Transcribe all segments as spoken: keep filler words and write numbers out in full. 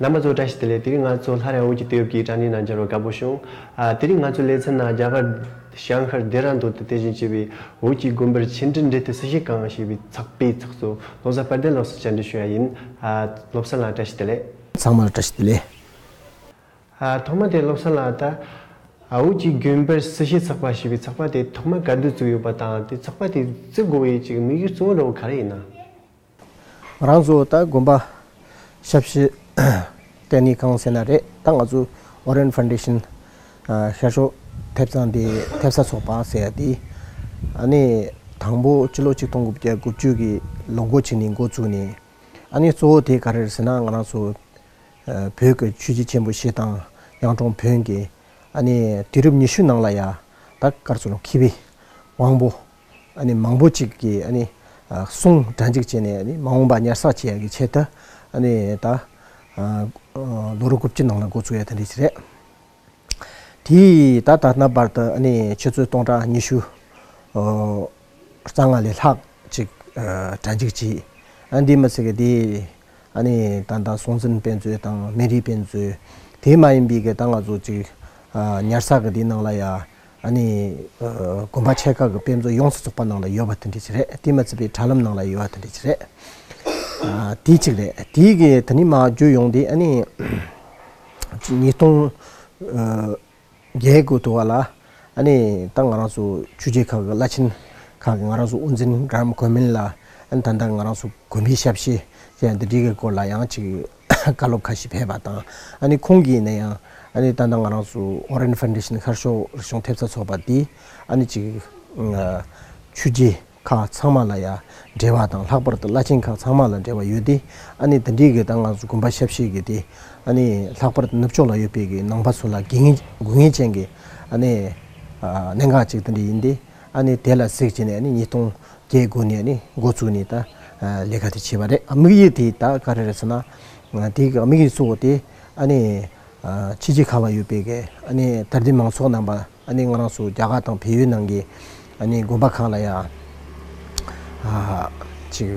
རྣམ་པ་ཚོ་བཀྲ་ཤིས་བདེ་ལེགས། དེ་རིང་ང་ཚོ་སླར་ཡང་བོད་ཀྱི་དུས་བབ་ཀྱི་དྲ་བརྙན་ནང་མཇལ་བར་དགའ་པོ་བྱུང་། ཨ། དེ་རིང་ང་ཚོའི་ལེ་ཚན་ནང་རྒྱ་གར་ཞང་ཧར་ལྡེ་ར་ལྡུན་དུ་རྟེན་གཞི་བྱས་པའི་བོད་ཀྱི་དགོན་པར་ཆེད་མགྲོན་འབྲེལ་མཐུད་སྲི་ཞུ་ཁང་ཞེས་པའི་ཚོགས་པའི་ཚོགས་གཙོ་བློ་བཟང་དཔལ་ལྡན་ལགས་སུ་བཅར་འདྲི་ཞུ་ཡ་ཡིན། ཨ། བློ་བཟང་ལགས་བཀྲ་ཤིས་བདེ་ལེགས། ཚང་མར་བཀྲ་ཤིས་བདེ་ལེགས། ཨ། ཐོག་མ་དེ་བློ་བཟང་ལགས། ད་ཨ། བོད་ཀྱི་དགོན་པར་སྲི་ཞུའི་ཚོགས་པ་ཞེས་པའི་ཚོགས་པ་དེ་ཐོག་མ་ག་དུས་བཙུགས་ཡོད་པ་དང་། དེ་ཚོགས་པ་དེ་བཙུགས་དགོས་པའི་ཅིག་དམིགས་ཡུལ་གཙོ་བོ་འདྲ་བོ་ག་རེ་ཡིན་ན། ང་རང་ཚོ་ད་དགོན་པ་ཞབས་ཕྱི་ལྟེ་གནས་ཁང་ཟེར་ན་རེད། ད་ང་ཚོ་Orion Foundation ཤར་ཕྱོགས་ཐེབས་རྩ་འདི་ཐེབས་རྩ་ཚོགས་པ་ཟེར་ཡ་དེ། ཨ་ནི་དང་པོ་སྤྱི་ལོ་ཆིག་སྟོང་དགུ་བརྒྱ་དགུ་བཅུ་གི་ལོ་འགོ་བྱས་ནས་འགོ་བཙུགས་ནས། ཨ་ནི་གཙོ་བོ་དེ་ག་རེ་རེད་ཟེར་ན། ང་རང་ཚོ་ཨ། བོད་ཀྱི་ཆོས་བརྒྱུད་ཆེན་པོ་བཞི་དང་གཡུང་དྲུང་བོན་གྱི་ཨ་ནི་དུས་རབས་ཉི་ཤུ་ནང་ལ་ཡ་ད་ག་རེ་ཟེར་ན། མཁས་པའི་དབང་པོ་ཨ་ནི་མང་པོ་ཅིག་གིས་ཨ་ནི་ཨ། གསུང་གྲ་འཇུག་བྱས་ནས། ཨ་ནི་མ་འོངས་པ་ཉར་ཚགས་བྱེད་ཡ་གི་ཆེད་དུ་ཨ་ནི་ད་ཨ། ལོ་རབས་དགུ་བཅུ་ནང་ལ་འགོ་བཙུགས་ཡ་དེ་འདྲ་ཞིག་རེད། དེས་ད་ད་ལྟ་བར་དུ་ཨ་ནི་ཆུ་ཚོད་སྟོང་ཕྲག་ཉི་ཤུ་ཨ། རྩ་ལྔ་ལས་ལྷག་ཅིག་ཨ། གྲ་འཇུག་བྱས། ཨ། འདི་མ་ཟད་གི་དེ་ཨ་ནི་ད་ལྟ་སྲོང་བཙན་དཔེ་མཛོད་དང་སྨན་རིའི་དཔེ་མཛོད། དེ་མ་ཡིན་པའི་གི་ད་ང་ཚོ་ཅིག་ཨ། ཉར་ཚགས་གི་དེའི་ནང་ལ་ཡ་ཨ་ནི་ཨ། དགོན་པ་ཆེ་ཁག་གི་དཔེ་མཛོད་ཡོངས་སུ་རྫོགས་པ་ནང་ལ་ཡོད་པ་དེ་འདྲ་ཞིག་རེད། དེ་མ་ཚད་པའི་དྲ་ལམ་ནང་ལ་ཡོད་པ་དེ་འདྲ་ཞིག་རེད། ཨ། དེ་གཅིག་རེད། དེའི་གི་དེ་ནས་མར་བརྒྱུད་ཡོང་དུས། ཨ་ནི་ཉིས་སྟོང་ཨ། བརྒྱད་དགུ་དུ་བ་ལ་ཨ་ནི་ད་ང་རང་ཚོ་ཆོས་བརྒྱུད་ཁག་གི་བླ་ཆེན་ཁག་གི་ང་རང་ཚོ་དབུ་འཛིན་གྷ་རམ་གོ་མིན་ལ། ཨ་ནི་ད་ལྟ་ང་རང་ཚོ་དགོན་པའི་ཞབས་ཕྱི་ཟེར་ཡ་འདི་འདྲའི་གི་སྐོར་ལ་ཡང་ཅིག་བཀའ་སློབ་ཁ་ཤས་ཕེབས་པ་དང་། ཨ་ནི་ཁོང་གིས་ནས་ཡང་ཨ་ནི་ད་ལྟ་ང་རང་ཚོ་Orion Foundation ཤར་ཕྱོགས་རིག་གཞུང་ཐེབས་རྩ་ཚོགས་པ་འདི་ཨ་ནི་ཅིག་ཨ། ཆོས་བརྒྱུད་ཁག་ཚང་མ་ལ་ཡ་འབྲེལ་བ་དང་། ལྷག་པར་དུ་བླ་ཆེན་ཁག་ཚང་མ་ལ་འབྲེལ་བ་ཡོད་དེ། ཨ་ནི་དེ་འདྲའི་གི་ད་ང་ཚོ་དགོན་པ་ཞབས་ཕྱི་གི་དེ་ཨ་ནི་ལྷག་པར་དུ་ནུབ་ཕྱོགས་ལ་ཡོད་པའི་གི་ནང་པ་ཚོ་ལ་དགོས་ངེས་དགོས་ངེས་ཅན་གྱི་ཨ་ནི་ཨ། གནད་འགག་ཅིག་དེ་འདྲ་ཡིན་ཏེ། ཨ་ནི་དེ་ལ་གཟིགས་བྱས་ནས་ཨ་ནི་ཉིས་སྟོང་བརྒྱད་དགུ་ནས་ཨ་ནི་འགོ་བཙུགས་ནས་ད་ཨ། ལས་ཀ་དེ་བྱས་པ་རེད། དམིགས་ཡུལ་དེ་ད་ག་རེ་རེད་ཟེར་ན། དེའི་གི་དམིགས་ཡུལ་གཙོ་བོ་དེ་ཨ་ནི་ཨ། ཕྱི་རྒྱལ་ཁག་ལ་ཡོད་པའི་གི་ཨ་ནི་དད་ལྡན་མང་ཚོགས་རྣམ་པ། ཨ་ནི་ང་རང་ཚོ་རྒྱ་གར་དང་བལ་ཡུལ་ནང་གི་ཨ་ནི་དགོན་པ་ཁག་ལ་ཡ་ཨ། ཅིག་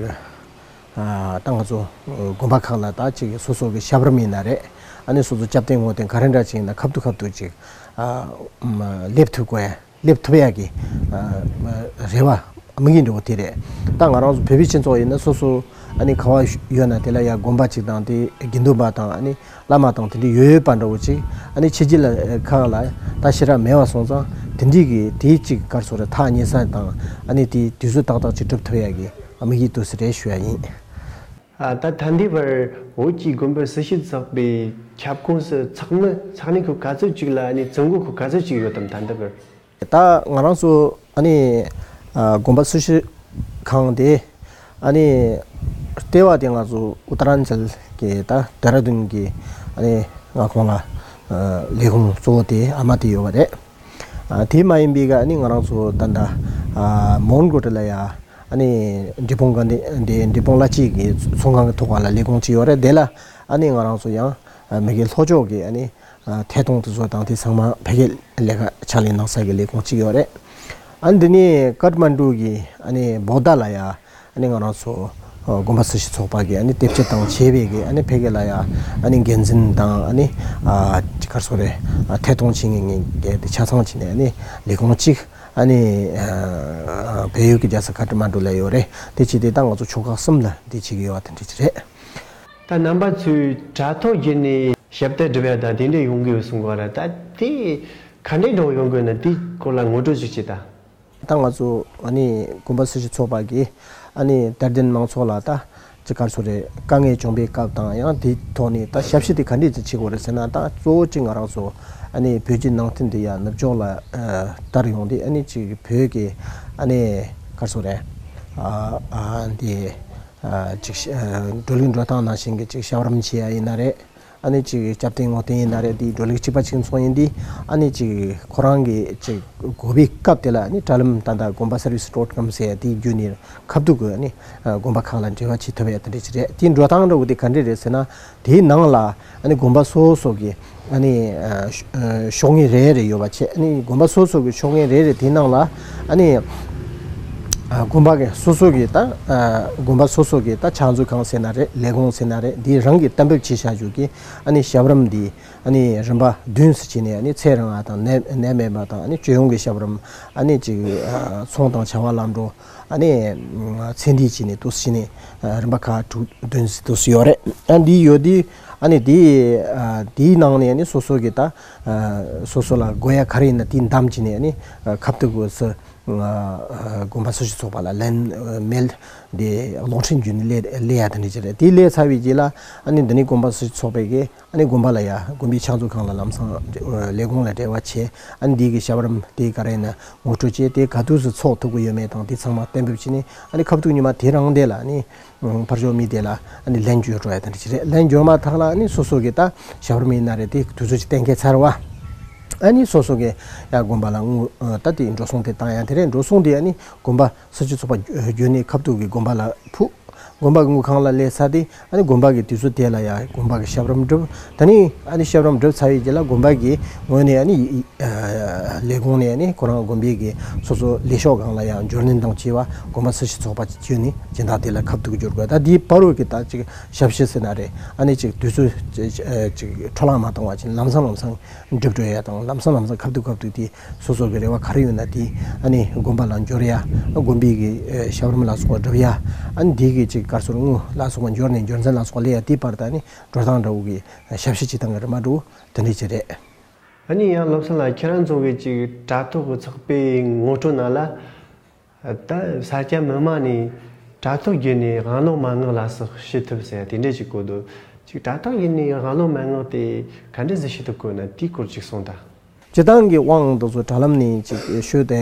ཨ། ད་ང་ཚོ་དགོན་པ་ཁག་ལ་ད་ཅིག་སོ་སོ་གི་ཞབས་རིམ་ཡིན་ན་རེད། ཨ་ནི་སོ་སོ་སྐྱབས་རྟེན་ངོ་རྟེན་ག་རེ་འདྲ་ཅིག་ཡིན་ན་ཁ་ཐུག་ཁ་ཐུག་ཅིག་ཨ། སླེབས་ཐུབ་དགོས། སླེབས་ཐུབ་ཡ་གི་ཨ། རེ་བ་དམིགས་ཡུལ་འདྲ་བོ་དེ་རེད། ད་ང་རང་ཚོ་བོད་པའི་སྤྱི་ཚོགས་ཡིན་ན་སོ་སོ་ཨ་ནི་ག་བ་ཡོད་ན་དེ་ལ་ཡ་དགོན་པ་ཅིག་དང་། དེ་དགེ་འདུན་པ་དང་ཨ་ནི་བླ་མ་དང་དེ་འདྲ་ཡོད་ཡོད་པ་འདྲ་བོ་ཅིག། ཨ་ནི་ཕྱི་རྒྱལ་ལ་ཁག་ལ་ད་ཞེ་དྲག་མེད་པ་སོང་ཙང་། དེ་འདྲའི་གི་དེའི་ཅིག་ག་རེ་ཟེར་རེད། ཐག་ཉེ་ས་དང་། ཨ་ནི་དེ་དུས་ཚོད་ཏག་ཏག་ཅིག་སྒྲུབ་ཐུབ་ཡ་གི་དམིགས་ཡུལ་འདུག་ཟེར་རེད་ཞུ་ཡ་ཡིན། ཨ། ད་ད་ལྟའི་བར་བོད་ཀྱི་དགོན་པར་སྲི་ཞུ་ཚོགས་པའི་ཁྱབ་ཁོངས་སུ་ཚོགས་མི་ཚོགས་གནས་ཁག་ག་ཚོད་ཅིག་ལ། ཨ་ནི་བཙུན་དགོན་ཁག་ག་ཚོད་ཅིག་ཡོད་དམ། ད་ལྟའི་བར། ད་ང་རང་ཚོ་ཨ་ནི་ཨ། དགོན་པ་སྲི་ཞུ་ཁང་དེ་ཨ་ནི་ལྟེ་བ་དེ་ང་ཚོ་ཨུ་ཏ་རན་ཅལ་གྱི་ད་ལྡེ་ར་ལྡུན་གྱི་ཨ་ནི་མངའ་ཁོངས་ལ་ཨ། ལས་ཁུངས་གཙོ་བོ་དེ་ཨ་མ་དེ་ཡོད་པ་རེད། ཨ། དེ་མ་ཡིན་པའི་གི་ཨ་ནི་ང་རང་ཚོ་ད་ལྟ་ཨ། མོན་གྷོ་ལ་ཡ་ཨ་ནི་འབྲས་སྤུངས་དགའ་ལྡན་འབྲས་སྤུངས་བླ་སྤྱི་གི་ཚོང་ཁང་གི་ཐོག་ཁ་ལ་ལས་ཁུངས་གཅིག་ཡོད་རེད། དེ་ལ་ཨ་ནི་ང་རང་ཚོ་ཡང་ཨ། མི་དགེ་ལྷོ་ཕྱོགས་ཀྱི་ཨ་ནི་ཨ། ཐད་གཏོང་དེ་ཚོ་དང་དེ་ཚང་མ་ཕ་གིར་ལས་ཀ་ཕྱག་ལས་གནང་ས་གི་ལས་ཁུངས་གཅིག་ཡོད་རེད། ཨ་ནི་འདི་ནས་ཀཏ་མན་ཌུ་གི་ཨ་ནི་བོ་དྷ་ལ་ཡ་ཨ་ནི་ང་རང་ཚོ་ཨ། དགོན་པ་སྲི་ཞུ་ཚོགས་པ་གི་ཨ་ནི་དེབ་སྐྱེལ་དང་བཅས་པའི་གི་ཨ་ནི་ཕ་གི་ལ་ཡ་ཨ་ནི་འགན་འཛིན་དང་། ཨ་ནི་ཨ། ཅིག་ག་རེ་ཟེར་རེད། ཨ། ཐད་གཏོང་བྱེད་མཁན་གྱི་དེ་ཆ་ཚང་བྱས་ནས་ཨ་ནི་ལས་ཁུངས་གཅིག་ཨ་ནི་ཨ། བལ་ཡུལ་གྱི་རྒྱལ་ས་ཀཏ་མན་ཌུ་ལ་ཡོད་རེད། དེ་བྱས་ཏེ་ད་ང་ཚོ་ཆོལ་ཁ་གསུམ་ལ་འདི་བྱེད་ཀྱི་ཡོད་པ་དེ་འདྲ་ཅིག་རེད། ད་རྣམ་པ་ཚོས་དྲ་ཐོག་བརྒྱུད་ནས་ཞབས་ཏོག་སྒྲུབ་ཡ་དང་དེ་འདྲ་ཡོང་གི་ཡོད་གསུང་གི་ཡོད་རེད། ད་དེ་ག་འདྲའི་འགྲོ་ཡོང་གི་ཡོད་ན་དེའི་སྐོར་ལ་ངོ་སྤྲོད་ཅིག་བྱེད་དང་། ད་ང་ཚོ་ཨ་ནི་དགོན་པ་སྲི་ཞུ་ཚོགས་པ་གིས་ཨ་ནི་དད་ལྡན་མང་ཚོགས་ལ་ད་ཅིག་ག་རེ་ཟེར་རེད། དཀའ་ངལ་བྱུང་པའི་སྐབས་དང་། ཡང་དེའི་ཐོག་ནས་ད་ཞབས་ཕྱི་དེ་ག་འདྲས་ཅིག་བྱེད་དགོས་རེད་ཟེར་ན། ད་གཙོ་བོ་གཅིག་ང་རང་ཚོ་ཨ་ནི་བོད་བརྒྱུད་ནང་བསྟན་དེ་ཡ་ནུབ་ཕྱོགས་ལ་ཨ་དར་ཡོང་དུས། ཨ་ནི་ཅིག་བོད་ཀྱི་ཨ་ནི་ག་རེ་ཟེར་རེད། ཨ་ཨ་འདི་ཨ་ཅིག་ཨ་འགྲོ་ལུགས་འགྲོ་སྟངས་ནང་བཞིན་གྱི་ཅིག་ཞབས་རིམ་བྱེད་ཡ་ཡིན་ན་རེད། ཨ་ནི་ཅིག་སྐྱབས་རྟེན་ངོ་རྟེན་ཡིན་ན་རེད། དེའི་འགྲོ་ལུགས་གཅིག་པ་གཅིག་མཚུངས་ཡིན་དུས། ཨ་ནི་ཅིག་ཁོ་རང་གི་ཅིག་དགོས་པའི་སྐབས་དེ་ལ་ཨ་ནི་དྲ་ལམ་ད་ལྟ་དགོན་པ་སར་བིས་ཌོཊ་ཀོམ་ཟེར་ཡ་དེའི་བརྒྱུད་ནས་ཁ་ཐུག་གི་ཨ་ནི་དགོན་པ་ཁག་ལ་འབྲེལ་བ་བྱེད་ཐུབ་ཡ་དེ་འདྲ་ཅིག་རེད། དེའི་འགྲོ་སྟངས་འདྲ་བོ་དེ་ག་འདྲ་རེད་ཟེར་ན། དེའི་ནང་ལ་ཨ་ནི་དགོན་པ་སོ་སོ་གི་ཨ་ནི་ཨ་ཤོ་ཨ་ཤོག་ངོས་རེ་རེ་ཡོད་པ་བྱས། ཨ་ནི་དགོན་པ་སོ་སོ་གི་ཤོག་ངོས་རེ་རེ་དེའི་ནང་ལ་ཨ་ནི་ ཨ། དགོན་པ་གི་སོ་སོ་གི་ད་ཨ་དགོན་པ་སོ་སོ་གི་ད་ཕྱག་མཛོད་ཁང་ཟེར་ན་རེད། ལས་ཁུངས་ཟེར་ན་རེད། འདི་རང་གི་གཏན་འབེབས་བྱས་བཞག་རྒྱུ་གི་ཨ་ནི་ཞབས་རིམ་འདི་ཨ་ནི་རིམ་པ་བདུན་ཙམ་བྱས་ནས། ཨ་ནི་ཚེ་རིང་བ་དང་ནད་ནད་མེད་པ་དང་། ཨ་ནི་སྤྱོད་ཡོན་གྱི་ཞབས་རིམ། ཨ་ནི་ཅིག་ཨ་ཚོང་དང་བྱ་བ་ལམ་འགྲོ། ཨ་ནི་ཚེ་འདས་བྱས་ནས་འདུག་སེ་བྱས་ནས་རིམ་པ་ཁག་དྲུག་བདུན་ཙམ་འདུག་སེ་ཡོད་རེད། ཨ་འདི་ཡོད་དུས་ཨ་ནི་དེ་ཨ་དེའི་ནང་ནས་ཨ་ནི་སོ་སོ་གི་ད་ཨ་སོ་སོ་ལ་དགོས་ཡ་ག་རེ་ཡིན་ན་དེ་འདམ་བྱས་ནས། ཨ་ནི་ཨ་ཁ་ཐུག་གི་སུ་ཨ་དགོན་པ་སུ་ཞིག་ཚོགས་པ་ལ་ལན་མེལ་དེ་གློག་འཕྲིན་བརྒྱུད་ནས་སླེབས་སླེབས་ཡ་དེ་འདྲ་ཅིག་རེད། དེ་སླེབས་ཚར་བའི་རྗེས་ལ་ཨ་ནི་འདི་ནས་དགོན་པ་སུ་ཞིག་ཚོགས་པའི་གི་ཨ་ནི་དགོན་པ་ལ་ཡ་དགོན་པའི་ཕྱག་མཛོད་ཁང་ལ་ལམ་སང་ལས་ཁུངས་ལ་འབྲེལ་བ་བྱས། ཨ་ནི་འདི་གི་ཞབས་རིམ་དེ་ག་རེ་ཡིན་ན་ངོ་སྤྲོད་བྱས། དེ་ག་དུས་སུ་ཚོགས་ཐུབ་ཀྱི་ཡོད་མེད་དང་དེ་ཚང་མ་གཏན་འབེབས་བྱས་ནས། ཨ་ནི་ཁ་ཐུག་ཉི་མ་དེ་རང་དེ་ལ་ཨ་ནི་ཕར་ཕྱོགས་མི་དེ་ལ་ཨ་ནི་ལན་བརྒྱབ་འགྲོ་ཡ་དེ་འདྲ་ཅིག་རེད། ལན་བརྒྱབ་མ་ཐག་ལ་ཨ་ནི་སོ་སོ་གི་ད་ཞབས་རིམ་ཡིན་ན་རེད། དེ་དུས་ཚོད་ཅིག་གཏན་འཁེལ་ཚར་བ། ཨ་ནི་སོ་སོ་གི་ཡ་དགོན་པ་ལ་དངུལ་ད་དེ་འགྲོ་སོང་དེ་བཏང་ཡ་དེ་རེད། འགྲོ་སོང་དེ་ཨ་ནི་དགོན་པ་སུ་ཞིག་ཚོགས་པ་བརྒྱུད་ནས་ཁ་ཐུག་གི་དགོན་པ་ལ་ཕུལ། དགོན་པ་གི་དངུལ་ཁང་ལ་སླེབས་ཚར་དུས་ཨ་ནི་དགོན་པ་གི་དུས་ཚོད་དེ་ལ་ཡ་དགོན་པ་གི་ཞབས་རིམ་སྒྲུབ། ད་ནི་ཨ་ནི་ཞབས་རིམ་སྒྲུབ་ཚར་བའི་རྗེས་ལ་དགོན་པ་གི་ངོས་ནས་ཨ་ནི་ཨ་ལས་ཁུངས་ནས་ཨ་ནི་ཁོ་རང་དགོན་པའི་གི་སོ་སོ་ལས་ཤོག་སྒང་ལ་ཡ་འབྱོར་འདོན་དང་བཅས་པ་དགོན་པ་སུ་ཞིག་ཚོགས་པ་བརྒྱུད་ནས་སྦྱིན་བདག་དེ་ལ་ཁ་ཐུག་འབྱོར་དགོས། ད་དེའི་བར་བར་གི་ད་ཅིག་ཞབས་ཕྱི་ཟེར་ན་རེད། ཨ་ནི་ཅིག་དུས་ཚོད་ཅིག་འཕྲོ་བརླག་མ་བཏང་བ་ཅིག་ལམ་སང་ལམ་སང་འགྲུབ་འགྲོ་ཡ་དང་། ལམ་སང་ལམ་སང་ཁ་ཐུག་ཁ་ཐུག་དེ་སོ་སོ་གི་རེ་བ་ག་རེ་ཡོད་ན་དེ་ཨ་ནི་དགོན་པ་ལ་འབྱོར་ཡ། དགོན་པའི་གི་ཨ་ཞབས་རིམ་ལ་སོགས་པ་སྒྲུབ་ཡ། ཨ་ནི་དེ་གི་ཅིག་ག་རེ་ཟེར་དངུལ་ལ་སོགས་པ་འབྱོར་ནས་འབྱོར་འཛིན་ལ་སོགས་པ་སླེབས་ཡ་དེའི་བར་དུ་ཨ་ནི་འགྲོ་སྟངས་འདྲ་བོ་གི་ཞབས་ཕྱི་བྱེད་སྟངས་གི་རིམ་པ་འདྲ་བོ་དེ་འདྲ་ཅིག་རེད། ཨ་ནི་ཡང་ལམ་སང་ལ་ཁྱེད་རང་ཚོ་གི་ཅིག་དྲ་ཐོག་གི་ཚོགས་པའི་ངོ་སྤྲོད་ནང་ལ། ད་ས་སྐྱ་མི་མང་ནས་དྲ་ཐོག་བརྒྱུད་ནས་དབང་ལུང་མན་ངག་ལ་སོགས་ཞུ་ཐུབ་ཟེར་དེ་འདྲ་ཅིག་གོ་འདུག་ཅིག་དྲ་ཐོག་བརྒྱུད་ནས་དབང་ལུང་མན་ངག་དེ་ག་འདྲ་ཟིག་ཞུ་ཐུབ་དགོས་ན་དེའི་སྐོར་ཅིག་གསུངས་དང་། སྤྱིར་བཏང་གི་དབང་དེ་ཚོ་དྲ་ལམ་ནས་ཅིག་ཞུ་བསྡད་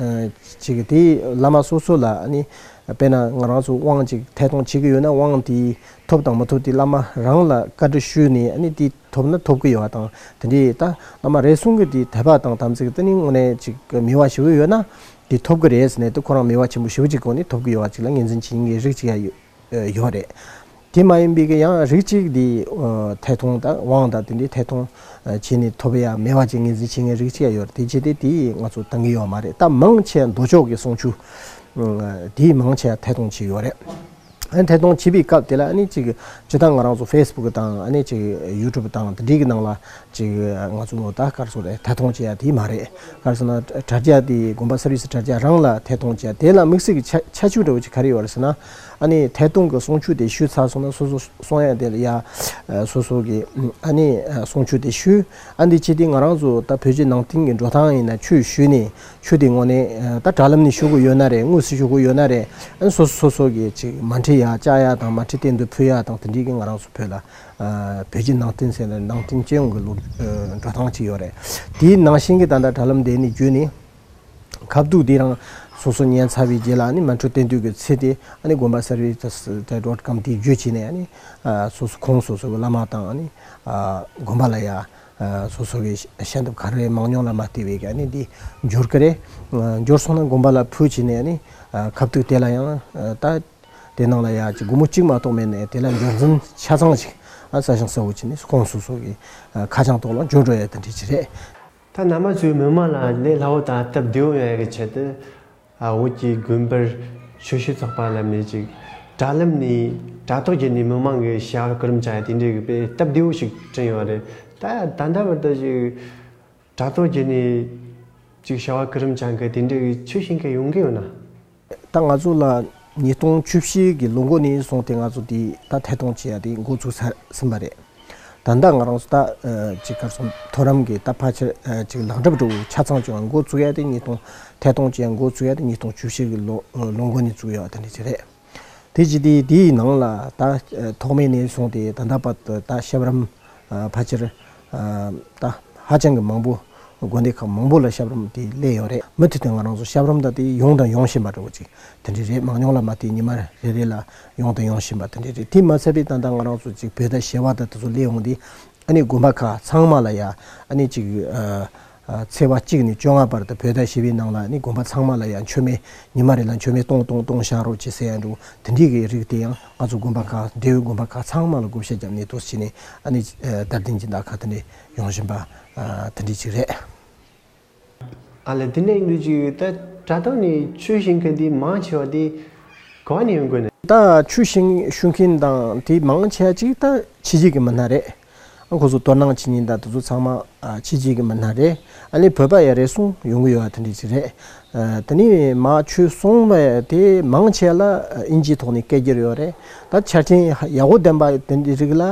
ཡ་ཅིག་དེ་བླ་མ་སོ་སོ་ལ་ཨ་ནི་དཔེར་ན་ང་རང་ཚོ་དབང་ཅིག་ཐད་གཏོང་བྱེད་ཀྱི་ཡོད་ན་དབང་དེ་ཐོབ་དང་མི་ཐོབ་དེ་བླ་མ་རང་ལ་བཀའ་འདྲི་ཞུས་ནས་ཨ་ནི་དེ་ཐོབ་ན་ཐོབ་ཀྱི་ཡོད་པ་དང་། དེ་འདྲའི་ད་བླ་མ་རེ་ཟུང་གི་དེ་དད་པ་དང་དམ་ཚིག་དེ་ནི་དངོས་གནས་ཅིག་མོས་པ་ཞེ་པོ་ཡོད་ན། དེ་ཐོབ་ཀྱི་རེད་ཟེར་ནས་དེ་ཁོ་རང་མོས་པ་ཆེན་པོ་ཞེ་པོ་ཅིག་སྒོ་ནས་ཐོབ་ཀྱི་ཡོད་པ་ཅིག་ལ་ངོས་འཛིན་བྱེད་མཁན་གྱི་རིགས་ཅིག་ཡང་ཡོད་ཡོད་རེད། དེ་མ་ཡིན་པའི་གི་ཡང་རིགས་གཅིག་དེ་ཐད་གཏོང་དང་དབང་དང་དེ་འདྲའི་ཐད་གཏོང་བྱས་ནས་ཐོབ་ཡ་མེད་པ་ཅིག་ངོས་འཛིན་བྱེད་མཁན་རིགས་ཅིག་ཡང་ཡོད་རེད། དེ་བྱས་ཏེ་དེ་ང་ཚོ་བཏང་གི་ཡོད་མ་རེད། ད་མང་ཆེ་མདོ་ཕྱོགས་ཀྱི་གསུང་ཆོས་དེ་མང་ཆེ་ཐད་གཏོང་བྱས་ཡོད་རེད། ཨ་ནི་ཐད་གཏོང་བྱེད་པའི་སྐབས་དེ་ལ་ཨ་ནི་ཅིག་སྤྱིར་བཏང་ང་རང་ཚོ་ཕེ་སི་བུག་དང་ཨ་ནི་ཅིག་ཡུ་ཊུབ་དང་དེ་འདྲའི་གི་ནང་ལ་ཅིག་ང་ཚོ་ད་ག་རེ་ཟེར་རེད། ཐད་གཏོང་བྱེད་ཡ་དེ་མ་རེད། ག་རེ་ཟེར་ན་དྲ་རྒྱ་དེ་དགོན་པ་སར་བིས་དྲ་རྒྱ་རང་ལ་ཐད་གཏོང་བྱེད་ཡ་དེ་ལ་དམིགས་བསལ་གྱི་ཁྱད་ཁྱད་ཆོས་འདྲ་བོ་ཅིག་ག་རེ་ཡོད་རེད་ཟེར་ན། ཨ་ནི་ཐད་གཏོང་གི་གསུང་ཆོས་དེ་ཞུས་ཚར་སོང་ན་སོ་སོ་གསུང་ཡ་དེ་ལ་ཡ་སོ་སོ་གི་ཨ་ནི་གསུང་ཆོས་དེ་ཞུས། ཨ་འདི་བྱས་ཏེ་ང་རང་ཚོ་ད་བོད་བརྒྱུད་ནང་བསྟན་གྱི་འགྲོ་སྟངས་ཡིན་ན་ཆོས་ཞུས་ནས། ཆོས་དེ་དངོས་གནས་ད་དྲ་ལམ་ནས་ཞུ་དགོས་ཡོད་ན་རེད། དངོས་སུ་ཞུ་དགོས་ཡོད་ན་རེད། ཨ་ནི་སོ་སོ་སོ་སོ་གི་ཅིག་མ་འཁྲིད་ཡ་བཅག་ཡ་དང་མ་འཁྲིད་སྟེང་དུ་ཕུལ་ཡ་དང་དེ་འདྲའི་གི་ང་རང་ཚོ་བོད་ལ་བོད་བརྒྱུད་ནང་བསྟན་ཟེར་ནས་ནང་བསྟན་སྤྱི་ཡོངས་ཀྱི་ལུགས་འགྲོ་སྟངས་ཅིག་ཡོད་རེད། དེའི་ནང་བཞིན་གྱི་ད་ལྟ་དྲ་ལམ་དེ་ནས་བརྒྱུད་ནས་ཁ་ཐུག་དེ་རང་སོ་སོ་ཉན་ཚར་བའི་རྗེས་ལ་ཨ་ནི་མ་འཁྲུལ་བསྟན་དུས་ཀྱི་ཚེ་དེ་ཨ་ནི་དགོན་པ་སར་བིས་ཌོཊ་ཀོམ་དེ་བརྒྱུད་བྱས་ནས་ཨ་ནི་སོ་སོ་ཁོང་སོ་སོ་གི་བླ་མ་དང་ཨ་ནི་དགོན་པ་ལ་ཡ། སོ་སོ་གི་ཤ་འདེབས་ག་རེ་མང་ཉུང་ལ་མ་ལྟོས་པའི་གི་ཨ་ནི་འདི་འབྱོར་གི་རེད། འབྱོར་སོང་ན་དགོན་པ་ལ་ཕུལ་བྱས་ནས་ཨ་ནི་ཁ་ཐུག་དེ་ལ་ཡང་ད་དེ་ནང་ལ་ཡ་ཅིག་སྒོར་མོ་གཅིག་མ་གཏོགས་མེད་ནས་དེ་ལ་འབྱོར་འཛིན་ཆ་ཚང་ཞིག་ཨ་ས་ཞིང་ས་འོག་བྱས་ནས་ཁོང་སོ་སོ་གི་ཁ་བྱང་ཐོག་ལ་འབྱོར་འགྲོ་ཡ་དེ་འདྲ་ཅིག་རེད། ད་རྣམ་པ་ཚོས་མི་མང་ལ་ལས་སླ་བོ་དང་སྟབས་བདེ་བོ་ཡོང་ཡ་གི་ཆེད་དུ། ཨ། བོད་ཀྱི་དགོན་པར་ཆོས་ཞུ་ཚོགས་པ་ལབ་ནས་ཅིག་དྲ་ལམ་ནས་དྲ་ཐོག་བརྒྱུད་ནས་མི་མང་གི་བྱ་བ་སྐུ་རིམ་བཅའ་ཡ་དེ་འདྲའི་གི་དཔེ་སྟབས་བདེ་བོ་ཞིག་བསྐྲུན་ཡོད་རེད། ད་ད་ལྟ་བར་དུ་ཅིག་དྲ་ཐོག་བརྒྱུད་ནས་ཅིག་བྱ་བ་སྐུ་རིམ་བཅའ་མཁན་དེ་འདྲའི་གི་ཆོས་ཞུ་མཁན་ཡོང་གི་ཡོད་ན། ད་ང་ཚོ་ལ་ཉིས་སྟོང་བཅུ་བཞི་གི་ལོ་འགོ་ནས་བཟུང་སྟེ་ང་ཚོ་དེ་ད་ཐད་གཏོང་བྱེད་ཡ་དེ་འགོ་ཚུགས་ཚར་ཟིན་པ་རེད། ད་ལྟ་ང་རང་ཚོ་ད་ཨ་ཅིག་ག་རེ་ཟེར། མཐོ་རིམ་གྱི་ད་ཕལ་ཆེར་ཨ་ཅིག་ལག་འགྲུབ་འགྲོ་ཆ་ཚང་བྱུང་བ། འགོ་བཙུགས་ཡ་དེ་ཉིས་སྟོང་། ཐད་གཏོང་བྱེད་ཡ་འགོ་བཙུགས་ཡ་དེ་ཉིས་སྟོང་བཅུ་བཞི་གི་ལོ་ལོ་འགོ་ནས་བཙུགས་ཡོད་པ་དེ་འདྲ་ཅིག་རེད། དེ་བྱས་ཏེ་དེའི་ནང་ལ་ད་ཨ་ཐོག་མེད་ནས་བཟུང་སྟེ་ད་ལྟ་བར་དུ་ད་ཞབས་རིམ་ཨ་ཕལ་ཆེར་ཨ་ད་ཧ་ཅང་གི་མང་པོ། དགོན་སྡེ་ཁག་མང་པོ་ལ་ཞབས་རིམ་དེ་སླེབས་ཡོད་རེད། མུ་མཐུད་དུ་ང་རང་ཚོ་ཞབས་རིམ་ད་དེ་ཡོང་དང་ཡོང་བཞིན་པ་འདྲ་བོ་ཅིག་དེ་འདྲ་རེད། མང་ཉུང་ལ་མ་ལྟོས་ཉི་མ་རེ་རེ་ལ་ཡོང་དང་ཡོང་བཞིན་པ་དེ་འདྲ་རེད། དེ་མ་ཚད་པའི་ད་ལྟ་ང་རང་ཚོ་ཅིག་བོད་ཟླ་བཞི་པ་དང་དེ་ཚོ་སླེབས་ཡོང་དུས་ཨ་ནི་དགོན་པ་ཁག་ཚང་མ་ལ་ཡ་ཨ་ནི་ཅིག་ཨ་ཨ་ཚེས་པ་གཅིག་ནས་བཅོ་ལྔ་བར་དུ་བོད་ཟླ་བཞི་པའི་ནང་ལ་ཨ་ནི་དགོན་པ་ཚང་མ་ལ་ཡ་མཆོད་མེ་ཉི་མ་རེ་ལ་མཆོད་མེ་གཏོང་གཏོང་གཏོང་བཞག་རོགས་བྱེད་ཟེར་ཡ་འདྲ་བོ་དེ་འདྲའི་གི་རིགས་དེ་ཡང་ང་ཚོ་དགོན་པ་ཁག་འབྲེལ་ཡོད་དགོན་པ་ཁག་ཚང་མ་ལ་བགོ་བཤའ་བརྒྱབ་ནས་འདུག་སེ་བྱས་ནས་ཨ་ནི་ཨ་བརྡ་དོན་སྦྱིན་བདག་ཁག་དེ་འདྲ་ཡོང་བཞིན་པ་ཨ་དེ་འདྲ་ཅིག་རེད། ཨ་ལས་དེ་ནས་ཡིན་དུས་ཅིག་ད་ དྲ་ཐོག་ནས་ཆོས་ཤེས་མཁན་དེ་མང་ཆེ་བ་དེ་ག་བ་ནས་ཡོང་གི་ཡོད་ནི། ད་ཆོས་ཤེས་ཤེས་མཁན་དང་དེ་མང་ཆེ་བ་ཅིག་ད་ཕྱི་རྒྱལ་གྱི་མི་སྣ་རེད། ཨ་ཁོ་ཚོ་དོ་སྣང་བྱེད་མཁན་དང་དེ་ཚོ་ཚང་མ་ཨ་ཕྱི་རྒྱལ་གྱི་མི་སྣ་རེད། ཨ་ནི་བོད་པ་ཡ་རེ་ཟུང་ཡོང་གི་ཡོད་པ་དེ་འདྲ་ཅིག་རེད། ཨ་དེ་ནས་མ་ཆོས་གསུངས་པ་དེ་མང་ཆེ་ལ་ཨ་ཨིན་ཇིའི་ཐོག་ནས་སྐད་སྒྱུར་ཡོད་རེད། ད་ཆ་རྐྱེན་ཡག་པོ་ལྡན་པ་དེ་འདྲའི་རིགས་ལ་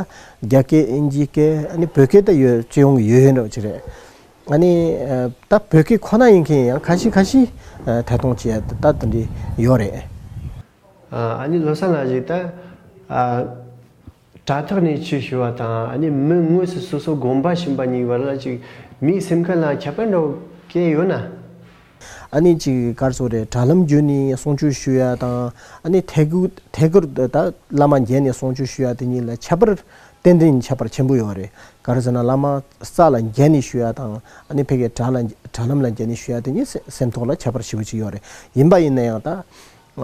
རྒྱ་སྐད་ཨིན་ཇིའི་སྐད་ཨ་ནི་བོད་སྐད་ད་ཡོད་སྤྱི་ཡོངས་ཀྱི་ཡོད་ཡོད་འདྲ་བོ་ཅིག་རེད། ཨ་ནི་ཨ་ད་བོད་སྐད་ཁོ་ན་ཡིན་མཁན་ཡང་ཁ་ཤས་ཁ་ཤས་ཨ་ཐད་གཏོང་བྱེད་ཡ་ད་དེ་འདྲ་ཡོད་རེད། ཨ་ནི་བློ་བཟང་ལགས་ཀྱིས་ད་ཨ་དྲ་ཐོག་ནས་ཆོས་ཞུ་བ་དང་ཨ་ནི་མི་དངོས་སུ་སོ་སོ་དགོན་པ་ཕྱིན་པ་གཉིས་བར་ལ་ཅིག་མིའི་སེམས་ཁམས་ལ་ཁྱད་པར་འདྲ་བོ་སྐྱེས་ཡོད་ན། ཨ་ནི་ཅིག་ག་རེ་ཟེར་དགོས་རེད། དྲ་ལམ་བརྒྱུད་ནས་གསུང་ཆོས་ཞུ་ཡ་དང་ཨ་ནི་ཐད་ཀར་ཐད་ཀར་དུ་ད་བླ་མ་མཇལ་ནས་གསུང་ཆོས་ཞུ་ཡ་དེ་གཉིས་ལ་ཁྱད་པར་ཏན་ཏན་ཁྱད་པར་ཆེན་པོ་ཡོད་རེད། ག་རེ་ཟེར་ན་བླ་མ་རྩ་ལ་མཇལ་ནས་ཞུ་ཡ་དང་ཨ་ནི་ཕ་གིའི་དྲ་ལ་དྲ་ལམ་ལ་མཇལ་ནས་ཞུ་ཡ་དེ་གཉིས་སེ་སེམས་ཐོག་ལ་ཁྱད་པར་ཞེ་པོ་ཅིག་ཡོད་རེད། ཡིན་པ་ཡིན་ན་ཡང་ད།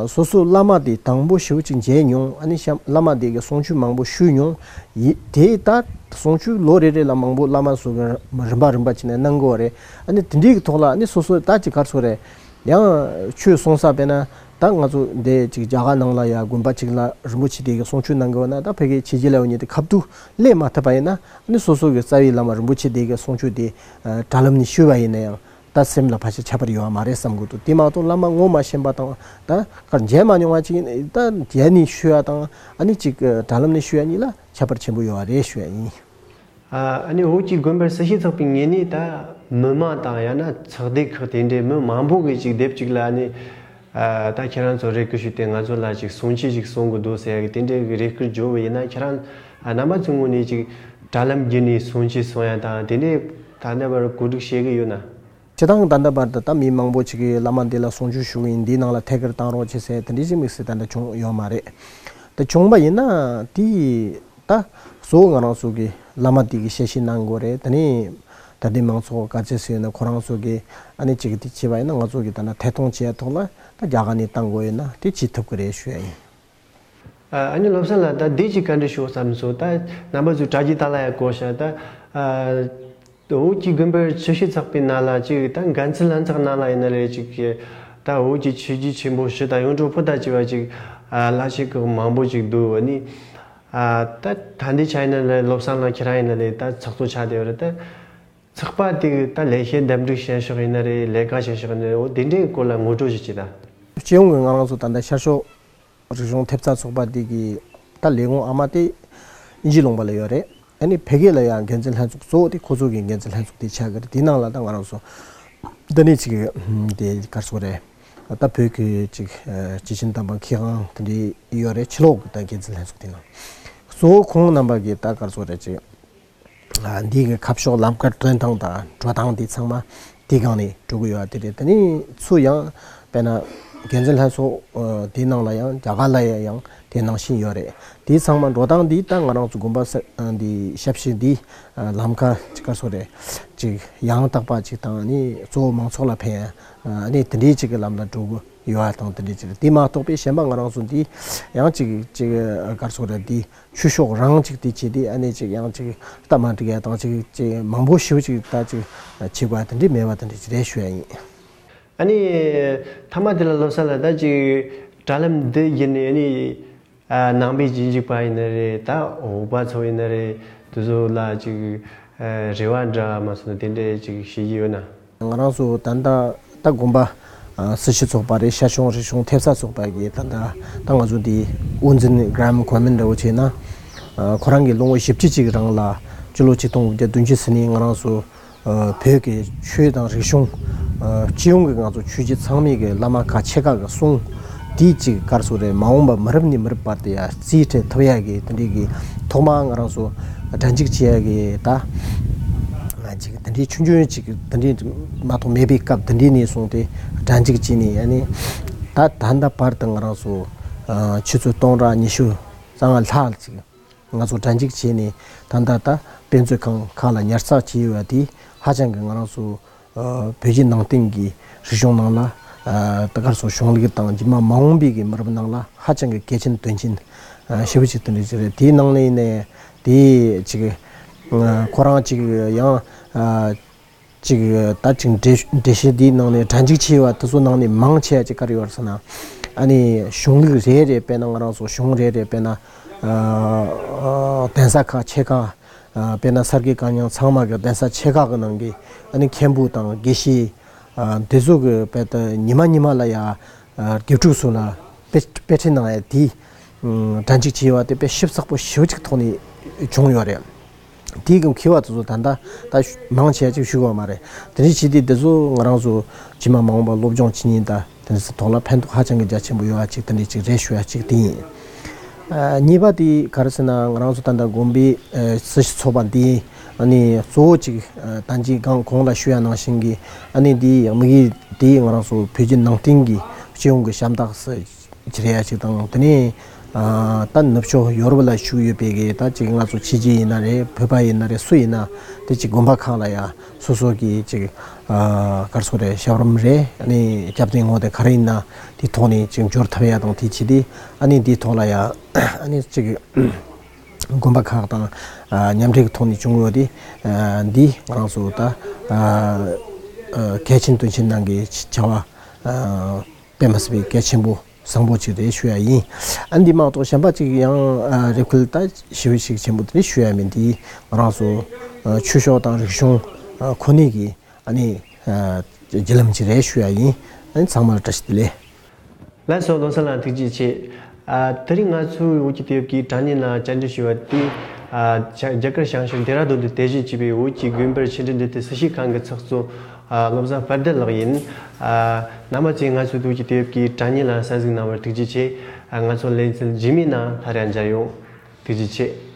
སོ་སོ་བླ་མ་དེ་དང་པོ་ཞེ་པོ་ཅིག་མཇལ་མྱོང་། ཨ་ནི་གཤམ་བླ་མ་དེ་གི་གསུང་ཆོས་མང་པོ་ཞུས་མྱོང་། ཡི་དེ་ད་གསུང་ཆོས་ལོ་རེ་རེ་ལ་མང་པོ་བླ་མ་ཚོ་གི་རིམ་པ་རིམ་པ་བྱས་ནས་གནང་གི་ཡོད་རེད། ཨ་ནི་དེ་འདྲའི་གི་ཐོག་ལ་ཨ་ནི་སོ་སོ་ད་ཅིག་ག་རེ་ཟེར་དགོས་རེད། ཡང་ཆོས་གསུང་ས་དཔེར་ན་ད་ང་ཚོ་འདི་ཅིག་རྒྱ་གར་ནང་ལ་ཡ་དགོན་པ་ཅིག་ལ་རིན་པོ་ཆེ་དེ་གི་གསུང་ཆོས་གནང་གི་ཡོད་ན། ད་ཕ་གི་ཕྱི་རྒྱལ་ལ་ཡོད་མཁན་དེ་ཁ་ཐུག་སླེབས་མ་ཐུབ་པ་ཡིན་ན་ཨ་ནི་སོ་སོ་གི་རྩ་བའི་བླ་མ་རིན་པོ་ཆེ་དེ་གི་གསུང་ཆོས་དེ་དྲ་ལམ་ནས་ཞུས་པ་ཡིན་ན་ཡང་། ད་སེམས་ལ་ཕལ་ཆེར་ཁྱད་པར་ཡོད་མ་རེད་བསམ་གི་འདུག་དེ་མ་གཏོགས་བླ་མ་ངོ་མ་ཤེས་པ་དང་ད་གར་མཇལ་མ་མྱོང་བ་ཅིག་ཡིན་ད་མཇལ་ནས་ཞུ་ཡ་དང་ཨ་ནི་ཅིག་དྲ་ལམ་ནས་ཞུ་ཡ་གཉིས་ལ་ཁྱད་པར་ཆེན་པོ་ཡོད་རེད་ཞུ་ཡ་ཡིན། ཨ་ནི་བོད་ཀྱི་དགོན་པར་སྲི་ཞུ་ཚོགས་པའི་ངོས་ནས་ད་མི་མང་དང་ཡང་ན་ཚོགས་སྡེ་ཁག་དེ་འདྲའི་མི་མང་པོ་གིས་ཅིག་དེབ་ཅིག་ལ་ཨ་ནི་ད་ཁྱེད་རང་ཚོ་རེ་སྐུལ་ཞུས་ཏེ་ང་ཚོ་ལ་ཅིག་གསུང་ཆོས་ཅིག་གསུང་གི་འདུག་ཟེར་ཡ་གི་དེ་འདྲའི་གི་རེ་སྐུལ་བརྗོད་པ་ཡིན་ན་ཁྱེད་རང་རྣམ་པ་ཚོའི་ངོས་ནས་ཅིག་དྲ་ལམ་བརྒྱུད་ནས་གསུང་ཆོས་གསུང་ཡ་དང་དེ་འདྲའི་ད་ལྟ་བར་གོ་སྒྲིག་བྱེད་ཀྱི་ཡོད་ན། སྤྱིར་བཏང་ད་ལྟ་བར་དུ་ད་མི་མང་པོ་ཅིག་གིས་བླ་མ་འདི་ལ་གསུང་ཆོས་ཞུ་གི་ཡིན། འདིའི་ནང་ལ་ཐད་ཀར་བཏང་རོགས་བྱེད་ཟེར་དེ་འདྲའི་ཞིག་དམིགས་བསལ་ད་ལྟ་བྱུང་ཡོད་མ་རེད། དེ་བྱུང་པ་ཡིན་ན་དེ་ད་གཙོ་བོ་ང་རང་ཚོ་གི་བླ་མ་དེ་གི་ཞལ་བཞེས་གནང་དགོས་རེད། དེ་ནས་ད་ལྟའི་མང་ཚོགས་ག་ཚད་ཟེར་ན་ཁོ་རང་ཚོ་གི་ཨ་ནི་ཅིག་དེ་བྱས་པ་ཡིན་ན་ང་ཚོ་གི་ད་ལྟ་ཐད་གཏོང་བྱས་ཐོག་ལ་ད་རྒྱ་གར་ནས་བཏང་དགོས་ཡོད་ན་དེ་བྱེད་ཐུབ་ཀྱི་རེད་ཞུ་ཡ་ཡིན། ཨ་ནི་བློ་བཟང་ལགས་ད་འདི་ཅིག་བཀའ་འདྲི་ཞུ་བསམ་སོང་། ད་རྣམ་པ་ཚོས་དྲ་རྒྱའི་ཐད་ལ་ཡང་གོ་ཤག་ད་ཨ་བོད་ཀྱི་དགོན་པར་ཆོས་ཞུ་ཚོགས་པའི་ནང་ལ་ཅིག་ད་འགན་འཛིན་ལྷན་ཚོགས་ནང་ལ་ཡིན་ན་རེད། ཅིག་ད་བོད་ཀྱི་ཆོས་བརྒྱུད་ཆེན་པོ་བཞི་དང་ཡོངས་གྲགས་པོ་ད་ཅིག་བ་ཅིག་ཨ་བླ་ཆེན་ཁག་མང་པོ་ཅིག་འདུག་ཨ་ནི་ཨ་ད་ད་འདི་ཆ་ཡིན་ན་ལས་བློ་བཟང་ལགས་ཁྱེད་རང་ཡིན་ན་ལས་ད་ཚོགས་གཙོ་ཆགས་བསྡད་ཡོད་རེད། ད་ཚོགས་པ་དེ་གི་ད་ལས་བྱེད་འདེམས་སྒྲུག་བྱེད་ཕྱོགས་ཡིན་ན་རེད། ལས་ཀ་བྱེད་ཕྱོགས་ཡིན་ན་རེད། འོ་དེ་འདྲའི་སྐོར་ལ་ངོ་སྤྲོད་ཞིག་བྱེད་དང་། སྤྱི་ཡོངས་ཀྱི་ང་རང་ཚོ་ད་ལྟ་ཤར་ཕྱོགས་རིག་གཞུང་ཐེབས་རྩ་ཚོགས་པ་དེ་གི་ད་ལས་ཁུངས་ཨ་མ་དེ་དབྱིན་ཇི་ལུང་པ་ལ་ཡོད་རེད། ཨ་ནི་བོད་སྐད་ལ་ཡང་འགན་འཛིན་ལྷན་ཚོགས་གཙོ་བོ་དེ་ཁོ་ཚོ་གི་འགན་འཛིན་ལྷན་ཚོགས་དེ་ཆགས་ཀྱི་རེད། དེའི་ནང་ལ་ད་ང་རང་ཚོ་འདི་ནས་ཅིག་དེ་གར་སོང་རེད། ད་བོད་ཀྱི་ཅིག་སྤྱི་ཆིངས་དམ་པ་མཁས་དབང་དེ་འདྲའི་ཡོད་རེད། ཕྱི་ལོགས་ཀྱི་ད་འགན་འཛིན་ལྷན་ཚོགས་དེ་ནང་གཙོ་བོ་ཁོང་རྣམ་པ་གི་ད་གར་སོང་རེད་ཅིག་འདི་གི་ཁ་ཕྱོགས་ལམ་ཁ་སྟོན་སྟངས་དང་འགྲོ་སྟངས་འདི་ཚང་མ་དེའི་སྒང་ནས་འགྲོ་གི་ཡོད་པ་དེ་རེད། དེ་ནས་ཚུར་ཡང་དཔེར་ན་འགན་འཛིན་ལྷན་ཚོགས་དེའི་ནང་ལ་ཡང་རྒྱ་གར་ལ་ཡང་དེ་ནང་བཞིན་ཡོད་རེད། དེ་ཚང་མ་འགྲོ་སྟངས་འདི་ད་ང་རང་ཚོ་དགོན་པ་ས་འདི་ཞབས་ཕྱི་འདི་ལམ་ཁ་ཅིག་ག་སོ་རེད་ཅིག་ཡང་དག་པ་ཅིག་དང་ནི་གཙོ་བོ་མང་ཚོགས་ལ་ཕན་ནི་དེ་འདྲའི་ཅིག་གི་ལམ་ལ་འགྲོ་གི་ཡོད་པ་དང་དེ་འདྲའི་ཅིག་རེད། དེ་མ་གཏོགས་པའི་གཞན་པ་ང་རང་ཚོ་འདི་ཡང་ཅིག་ཅིག་ག་སོ་རེད་འདི། ཆོས་ཕྱོགས་རང་ཅིག་དེ་བྱས་ཏེ་ཨ་ནི་ཅིག་ཡང་ཅིག་སྟབས་མ་འགྲིག་ཡ་དང་ཅིག་ཅིག་མང་པོ་ཞེ་པོ་ཅིག་ད་ཅིག་བྱེད་དགོས་ཡ་དེ་འདྲ་མེད་པ་དེ་འདྲ་ཅིག་རེད་ཞུ་ཡ་ཡིན། ཨ་ནི་མཐའ་མ་དེ་ལ་བློ་བཟང་ལགས་ད་ཅིག་དྲ་ལམ་འདི་བརྒྱུད་ནས་ཨ་ནི་ཨ་ནང་པའི་རྗེས་འཇུག་པ་ཡིན་ན་རེད། ད་འོག་པ་ཚོ་ཡིན་ན་རེད། དེ་ཚོ་ལ་ཅིག་ཨ་རེ་བ་འདྲ་མ་སོང་ན་དེ་འདྲ་ཅིག་བྱེད་ཀྱི་ཡོད་ན། ང་རང་ཚོ་ད་ལྟ་ད་དགོན་པ་ཨ་སྲི་ཞུ་ཚོགས་པ་རེད། ཤར་ཕྱོགས་རིག་གཞུང་ཐེབས་རྩ་ཚོགས་པ་གི་ད་ལྟ་ད་ང་ཚོ་འདི་དབུ་འཛིན་Graham Coleman འདྲ་བོ་བྱས་ན། ཨ་ཁོ་རང་གིས་ལོ་ངོ་བཞི་བཅུ་ཅིག་རིང་ལ་སྤྱི་ལོ་ཆིག་སྟོང་དགུ་བརྒྱ་བདུན་ཅུ་ཟིན་ནས་ང་རང་ཚོ་ཨ་བོད་ཀྱི་ཆོས་དང་རིག་གཞུང་ཨ་སྤྱི་ཡོངས་ཀྱི་ང་ཚོ་ཆོས་བརྒྱུད་ཚང་མའི་གི་བླ་མ་ཁག་ཆེ་ཁག་གི་གསུང་དེ་ཅིག་ག་སོ་རེད། མ་འོངས་པ་མི་རབས་ནས་མི་རབས་བར་དུ་ཡ་རྩིས་སྤྲད་ཐུབ་ཡ་གི་དེ་འདྲའི་གི་ཐོག་མ་ང་རང་ཚོ་སྒྲ་འཇུག་བྱེད་ཡ་གི་ད་ཅིག་དེ་འདྲའི་ཆུང་ཆུང་ཅིག་དེ་འདྲའི་མ་གཏོགས་མེད་པའི་སྐབས་དེ་འདྲའི་ནས་བཟུང་སྟེ་སྒྲ་འཇུག་བྱས་ནས་ཨ་ནི་ད་ད་ལྟ་བར་དུ་ང་རང་ཚོ་ཨ་ཆུ་ཚོད་སྟོང་ཕྲག་ཉི་ཤུ་རྩ་ལྔ་ལྷག་ཅིག་ང་ཚོ་སྒྲ་འཇུག་བྱས་ནས་ད་ལྟ་ད་དཔེ་མཛོད་ཁང་ཁག་ལ་ཉར་ཚགས་བྱས་ཡོད་པ་དེ་ཧ་ཅང་གི་ང་རང་ཚོ་ཨ་བོད་བརྒྱུད་ནང་བསྟན་གྱི་རིག་གཞུང་ནང་ལ་ཨ་ད་གར་སོང་གཞུང་ལུགས་དང་རྗེས་མ་མ་འོངས་པའི་གི་མི་རབས་ནང་ལ་ཧ་ཅང་གི་གལ་ཆེན་དོན་ཆེན་ཨ་ཞེ་པོ་ཅིག་དེ་འདྲ་ཅིག་རེད། དེའི་ནང་ནས་ནས་དེ་ཅིག་ཨ་ཁོ་རང་ཅིག་ཡང་ཨ་ ཅིག་ད་ཅིག་འགྲེལ་འགྲེལ་བཤད་འདིའི་ནང་ནས་དྲ་འཇུག་བྱས་པ་དེ་ཚོ་ནང་ནས་མང་ཆེ་བ་ཅིག་ག་རེ་ཡོད་རེད་ཟེར་ན། ཨ་ནི་གཞུང་ལུགས་རེ་རེ་དཔེར་ན་ང་རང་ཚོ་གཞུང་རེ་རེ་དཔེར་ན་གདན་ས་ཁག་ཆེ་ཁག་དཔེར་ན་ས་དགེ་བཀའ་རྙིང་ཚང་མ་གི་གདན་ས་ཆེ་ཁག་གི་ནང་གི་ཨ་ནི་མཁན་པོ་དང་དགེ་བཤེས་འདི་ཚོ་གི་དཔེ་ད་ཉི་མ་ཉི་མ་ལ་ཡ་དགེ་ཕྲུག་ཚོ་ལ་དཔེ་དཔེ་ཁྲིད་གནང་ཡ་དེ་དྲ་འཇུག་བྱས་པ་དེ་དཔེ་ཞིབ་ཚགས་པོ་ཞེ་པོ་ཅིག་ཐོག་ནས་བྱུང་ཡོད་རེད། དེའི་གི་མཁས་པ་དེ་ཚོ་ད་ལྟ་ད་མང་ཆེ་ཅིག་ཞུ་གི་ཡོད་མ་རེད། དེ་འདྲ་བྱས་ཏེ་དེ་ཚོ་ང་རང་ཚོ་རྗེས་མ་མ་འོངས་པ་སློབ་སྦྱོང་བྱེད་མཁན་དང་དེ་འདྲ་ཚོ་ཐོག་ལ་ཕན་ཐོགས་ཧ་ཅང་གི་རྒྱ་ཆེན་པོ་ཡོད་པ་ཅིག་དེ་འདྲ་ཅིག་རེད་ཞུ་ཡ་ཅིག་དེ་ཡིན། ཨ། གཉིས་པ་དེ་ག་རེ་ཟེར་ན་ང་རང་ཚོ་ད་ལྟ་དགོན་པའི་ཨ་སྲི་ཞུ་ཚོགས་པ་འདི་ཨ་ནི་གཙོ་བོ་ཅིག་ཨ་ད་ཅིག་གང་གོང་ལ་ཞུ་ཡ་ནང་བཞིན་གྱི་ཨ་ནི་འདི་དམིགས་ཡུལ་དེ་ང་རང་ཚོ་བོད་བརྒྱུད་ནང་བསྟན་གྱི་སྤྱི་ཡོངས་ཀྱི་ཞབས་བཏགས་སུ་ཅི་རེད་ཡ་ཅིག་དང་དེ་ནས་ཨ་ད་ནུབ་ཕྱོགས་ཡོ་རོབ་ལ་བཞུགས་ཡོད་པའི་གི་ད་ཅིག་ང་ཚོ་ཕྱི་རྒྱལ་ཡིན་ན་རེད། བོད་པ་ཡིན་ན་རེད། སུ་ཡིན་ན་དེ་ཅིག་དགོན་པ་ཁག་ལ་ཡ་སོ་སོ་གི་ཅིག་ཨ་ག་རེ་ཟེར་རེད། ཞབས་རིམ་རེད། ཨ་ནི་སྐྱབས་རྟེན་ངོ་དེ་ག་རེ་ཡིན་ན་དེ་ཐོག་ནས་ཅིག་འབྱོར་ཐུབ་ཡ་དང་དེ་བྱས་ཏེ་ཨ་ནི་དེའི་ཐོག་ལ་ཡ་ཨ་ནི་ཅིག་དགོན་པ་ཁག་དང་ཨ་མཉམ་འབྲེལ་གྱི་ཐོག་ནས་བྱུང་ཡོད་དེ། ཨ་འདི་ང་རང་ཚོ་ད་ཨ་ཨ་གལ་ཆེན་དོན་ཆེན་ནང་གི་བྱ་བ་ཨ་དཔེ་མ་སྲིད་པའི་གལ་ཆེན་པོ་བཟང་པོ་ཅིག་རེད་ཞུ་ཡ་ཡིན། ཨ་འདི་མ་གཏོགས་གཞན་པ་ཅིག་ཡང་ཨ་རེ་སྐུལ་ད་ཞེ་པོ་ཞིག་ཆེན་པོ་དེ་རེད་ཞུ་ཡ་མིན། འདི་ང་རང་ཚོ་ཨ་ཆོས་ཕྱོགས་དང་རིག་གཞུང་ཨ་ཁོ་ནའི་གི་ཨ་ནི་ཨ་བརྒྱུད་ལམ་ཅིག་རེད་ཞུ་ཡ་ཡིན། ཨ་ནི་ཚང་མར་བཀྲ་ཤིས་བདེ་ལེགས། ལགས་སོ། བློ་བཟང་ལགས་ཐུགས་རྗེ་ཆེ། ཨ་དེ་རིང་ང་ཚོའི་བོད་ཀྱི་དུས་བབ་ཀྱི་དྲ་བརྙན་ནང་བཅར་འདྲི་ཞུས་པ་དེ་ཨ་རྒྱ་གར་བྱང་ཕྱོགས་ལྡེ་ར་ལྡུན་དུ་རྟེན་གཞི་བྱས་པའི་བོད་ཀྱི་དགོན་པར་ཕྱི་འབྲེལ་འབྲེལ་མཐུད་སྲི་ཞུ་ཁང་གི་ཚོགས་གཙོ་ཨ་བློ་བཟང་དཔལ་ལྡན་ལགས་ཡིན། ཨ་རྣམ་པ་ཚོས་ང་ཚོའི་བོད་ཀྱི་དུས་བབ་ཀྱི་དྲ་བརྙན་ལ་གསན་གཟིགས་གནང་བར་ཐུགས་རྗེ་ཆེ། ཨ་ང་ཚོ་ལེ་ཚན་རྗེས་མའི་ནང་སླར་ཡང་མཇལ་ཡོང་། ཐུགས་རྗེ་ཆེ།